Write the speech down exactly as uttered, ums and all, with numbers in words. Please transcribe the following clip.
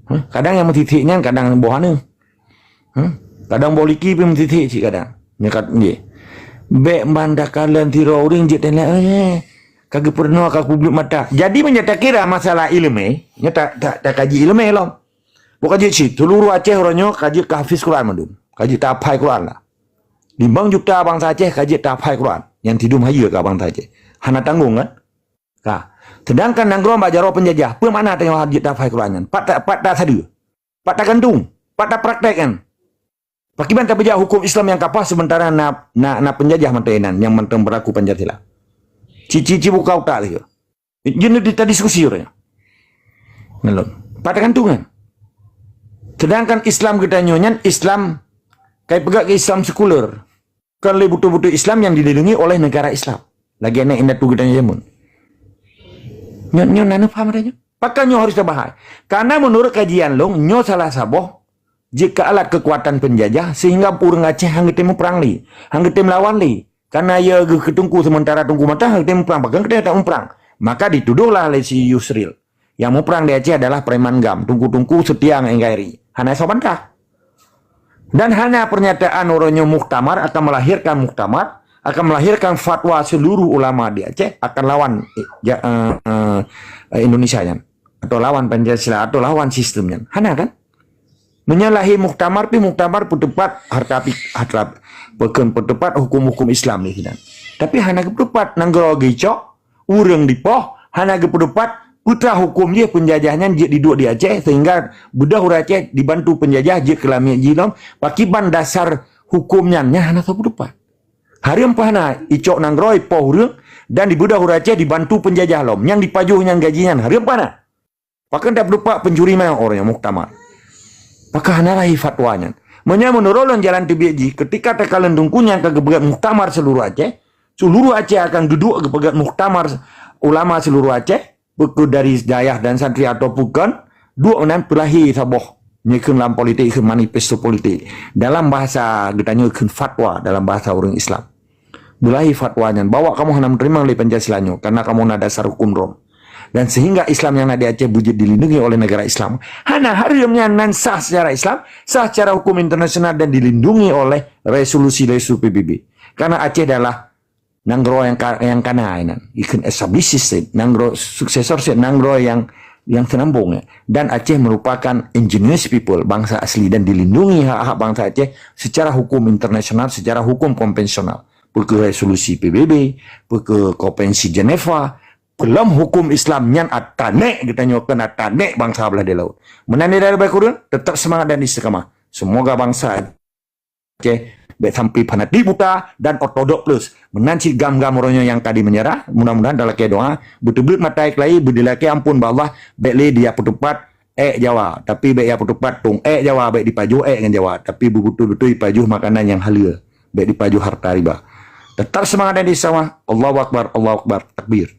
Huh? Kadang nyang meutitik nyan kadang boh aneuk. Huh? Kadang boh liki pih meutitik cit kadang. Nyekat nggih. Bèk ban takalon sidroe ureueng jeuet teulat, eh, ka geupeurunoe ka publik mata. Jadi meunyoe takira masalah ileumèe, nyoe ta, ta, takaji ileumèe lom. Bukan jeuet cit, seuluruh Aceh uroe nyoe ka jeuet ka hafiz Quran mandum. Ka jeuet tahafai Quran lah. Limong juta bansa Aceh ka jeuet tahafai Quran. Nyang tidum hayeue ka bansa Aceh. Hana tanggong kan? Ka. Sedangkan nanggroe bak jaroe peunjajah, peue makna tanyoe jeuet tahafai Quran nyan? Pat ta, pat tasadeue. Pat tagantung. Pat tapraktek nyan. Pakriban tapeujak huköm Islam nyang ka paih seumeuntara na, na, na peunjajah mantong inan nyang mantong beurlaku Pancasila. Ci, ci, ci buka utak lagèe. Jeuneuh di tadiskusi ureueng nyan. Nalon. Pat tagantung nyan. Sedangkan Islam geutanyoe nyan Islam kai peugah keu Islam sekuler. Kon lé beutôi-beutôi Islam nyang dilindungi oleh negara Islam. Lagèe nyan indatu geutanyoe jameun. Nyoe, nyoe na neupaham ata nyoe? Pakon nyoe harus tabahai? Karena menurut kajian lôn, nyoe salah saboh jeuet keu alat keukuatan peunjajah sehingga ureueng Aceh han geutem muprang lé, han geutem lawan lé. Karena ya geuh keu teungku seumeuntara teungku mantong han geutem muprang, pakon geutem tak muprang. Maka dituduhlah lé si Yusril, yang muprang di Aceh adalah preman gam, teungku-teungku seutia ngon N K R I. Hana soe bantah. Dan hana pernyataan uroe nyoe muktamar akan melahirkan muktamar, akan melahirkan fatwa seluruh ulama di Aceh akan lawan, eh, ja, eh, eh, Indonesia nyan, atau lawan Pancasila, atau lawan sistem nyan. Hana kan? Meunyoe lahé muktamar pih muktamar peuteupat harta pi-, harta, peukon peuteupat huköm-huköm Islam di sinan. Tapi hana geupeuteupat, nanggroe geucok, ureueng dipoh, hana geupeuteupat, peue teuma huköm jih peunjajah nyan jeuet jiduek di Aceh sehingga beudôh ureueng Aceh dibantu peunjajah jeuet keu lamiet jih lom, pakriban dasar huköm nyan, nyan hana soe peuteupat. Hareuem pih hana, icok nanggroe ipoh ureueng dan dibeudôh ureueng Aceh dibantu peunjajah lom, nyang dipajoh nyan gaji nyan, hareuem pih hana. Pakon tapeuteupat pencuri manyang uroe nyoe muktamar? Pakon hana lahé fatwa nyan? Meunyoe meunurot lôn jalan teubiet jih, ketika takalon teungku nyan ka geupeugöt muktamar seluruh Aceh, seluruh Aceh akan geuduek geupeugöt muktamar ulama seluruh Aceh, peue keuh dari dayah dan santri atau peue kon, duek meunan peulahé saboh, nyoe kheun lam politik, kheun manifesto politik. Dalam bahasa geutanyoe kheun fatwa dalam bahasa ureueng Islam. Beulahé fatwa nyan bahwa kamoe hana meuteurimong lé Pancasila nyoe karena kamoe na dasar huköm Rom. Dan sehingga Islam nyang na di Aceh beujeuet dilindungi oleh negara Islam. Hana, hareuem nyan nan sah secara Islam, sah secara huköm internasional dan dilindungi oleh resolusi-resolusi P B B. Karena Aceh adalah nanggroe nyang ka, nyang kana inan. Ikheun established state, nanggroe successor state, nanggroe nyang, nyang seunambong, ya. Dan Aceh merupakan indigenous people, bangsa asli, dan dilindungi hak-hak bangsa Aceh secara huköm internasional, secara huköm konvensional. Peue keuh resolusi P B B, peue keuh konvensi Geneva, peulom huköm Islam nyan atanék geutanyoe kheun atanék bangsa blah di laôt. Meunan di daerah baik kurun, tetap semangat dan istiqamah. Semoga bangsa Aceh bèk sampai fanatik buta dan ortodok plus. Meunan cit gam-gam uroe nyoe nyang ka di meunyeurah, mudah-mudahan talakèe doa, beuteubleuet mata iklai, beudilakèe ampôn bak Allah, bèk lé dia peuteupat, ék Jawa, tapi bèk ya peuteupat tong ék Jawa, bèk dipajoh ék ngon Jawa, tapi beubeutôi-beutôi ipajoh makanan nyang haleue, bèk dipajoh harta riba. Tetap semangat dan istiqamah. Allahu Akbar, Allahu Akbar, takbir.